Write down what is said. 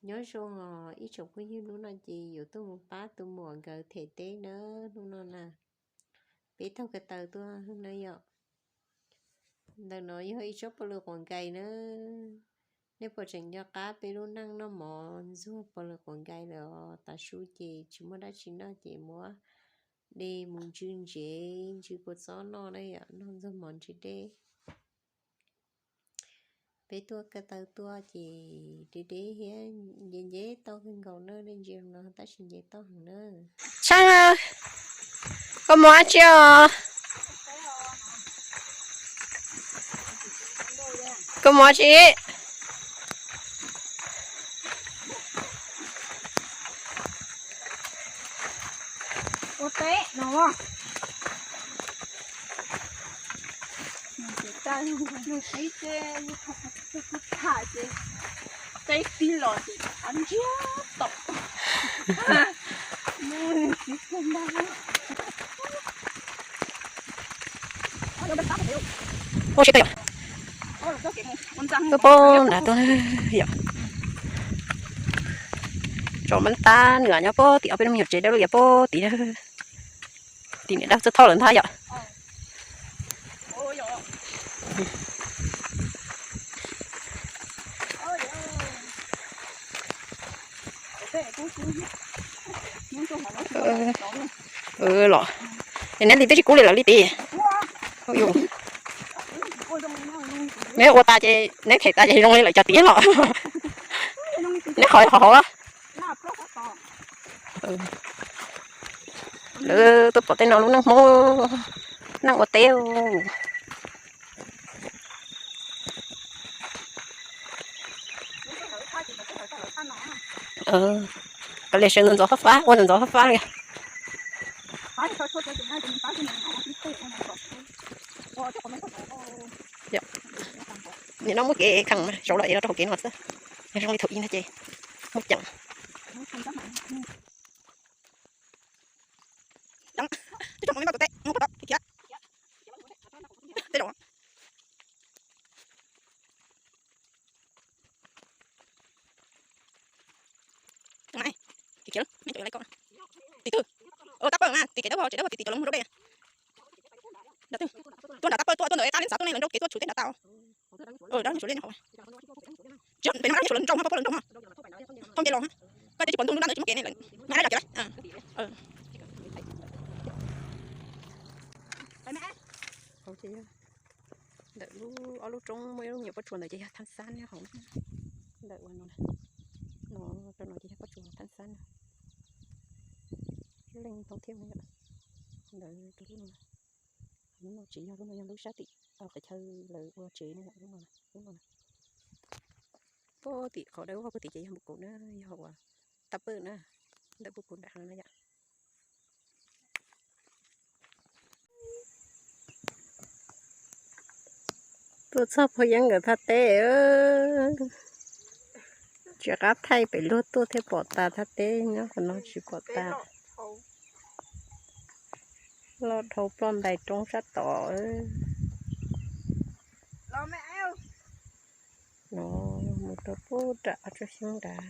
Nyob zoo os ib tsoom phooj ywg, hnub no ces yuav tuaj mus pab tus muam nkawd them teb na. Hnub no na, peb taug ko taw tuaj na yom. Ntawm no yog ib tsob pos lws quav nkais na. Nej puas tseem nco qab peb lub neej noj mov ntxuag pos lws quav nkais lawm os? Tav su ces tsis muaj dab tsi noj ces muab de mus ntsw ntsev ntsw kua txob noj na yom, noj ntxuag mov ntsw deb. Peb tuaj ko taw tuaj ces deb deb thiab nce nce toj kawg nkaus na, dej ntsia no tab sis nce toj heev na. Tshaab, koj mus dab tsi os? Koj mus dab tsi? Ua teb no. Teb tij los ces av ntsiag to. Ua si yom. Pab nrad tuaj yom. Tsom mab tab nws nyob pab tim ob peb lub me nyuam tsev dawb lub yam pab tim. Tim niam dab txawj thauj lawm ntag yom. Los, neb li twb tsis kub li lawm li tid. Neb ua tas ces neb them tas ces zoo li lawm cov tid los. Neb qhov qhov hauv. Lawv tuaj pom tej no lub neej Hmoob, neej ua teb. Kav liam sawv ntxov ntxov fab fab, ua ntxov ntxov fab fab li. Nim no muaj kev kheev mas zaum lawm es los rau hauv kev no xwb. Yog zoo li thaum ub ntag ces muaj ceem. Twb tso mov me npaj tus teb, muab pov tod khiav. Tej zaum Tim twg? Tab pawj na, tim kev dawb vog, tsev dawb vog, tim tim cov lawv mus rau dej. Tuaj nram tab pawj tuaj, tuaj ntawm qab liab ntxav tuaj ne, lawv nrau kev tuaj tshwm tej nrad tau. Dab Neeg Suav liab nyob hauv. Pem no Dab Neeg Suav lawv nrau hab, pab pawg lawv nrau hab. Thauj nce los. Koj ces tsis pom ntuj ntuj ntab ntawd tsis muaj kev ne lawm. Nyab dab cov lawm. Ntawm lub ob lub roob muaj ib lub me nyuam pob tsuas ntawd ces yog thab xab nyob hauv. Ntawm ua no, no rau no ces yog pob tsuas thab xab na. Leej ntau thiab yom. Ntawd rau lub no. Lub no tsis yog, lub no yog lub sab tim qhov chaw lawv ua tsev na, lub no, lub no. Puag tim qhov dawb vog puag tim ces yog npus kaum na, yog uas tab pawj na, ntawm npus kaum nram no na yom. Tuaj txog Phuv Yeeb nkawd thaj teb, tsis qab thaij pem luag tuaj thiaj pom tas, thaj teb nyob qhov no tsis pom tas. Loj dhau ploj ntais roob sab tod. No mus rau puag nram ob tsob xyoob nrad.